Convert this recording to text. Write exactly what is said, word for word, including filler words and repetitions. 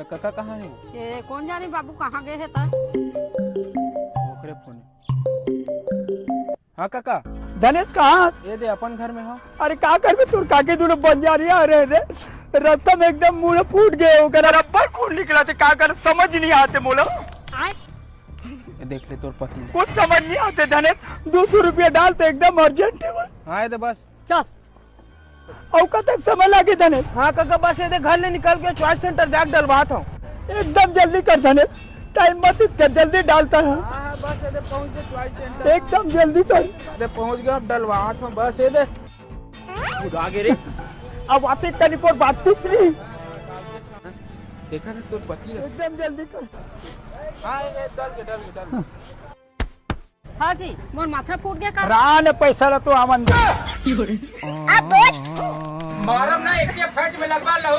त कका कहाँ हे वो? ए, कोन जानी बाबू कहाँ गे हे त? ओकरे फोन हे। हाँ कका। धनेश कहाँ? ए दे अपन घर में हो। अरे का करबे, तोर काकी दुनो बंजारिया रहे रे, रस्ता में एकदम मुड़ फूट गे, ओकर रब्बर खून निकला थे, का कर समझ नहीं आते मोला। ए देख ले तोर पत्नी। कुछ समझ नहीं आते धनेश, दो सौ रुपया डाल तो एकदम urgent हे वो। हाँ ए दे बस। चल। अउ कतक समय लागे धनेश? हाँ कका, बस ए दे घर ले निकल के choice center जाके डलवात हूँ। एकदम जल्दी कर धनेश, time मत कर, जल्दी डालता है। हाँ, हाँ, बस ए दे पहुँच गे choice center। एकदम जल्दी कर। ए दे पहुँच गे, अब डलवात हूँ, बस ए दे। खुद आगे रे। अब आते तनी पर बात तीसरी। देखा ना तोर पति ला। एकदम जल्दी कर। हाँ, ए, ए, डल के, डल के, डल के। हाँ जी, मोर माथा फूट गे का? रान पैसा ला तो आवन दे। मारब ना, एक के फट में लगवा लो।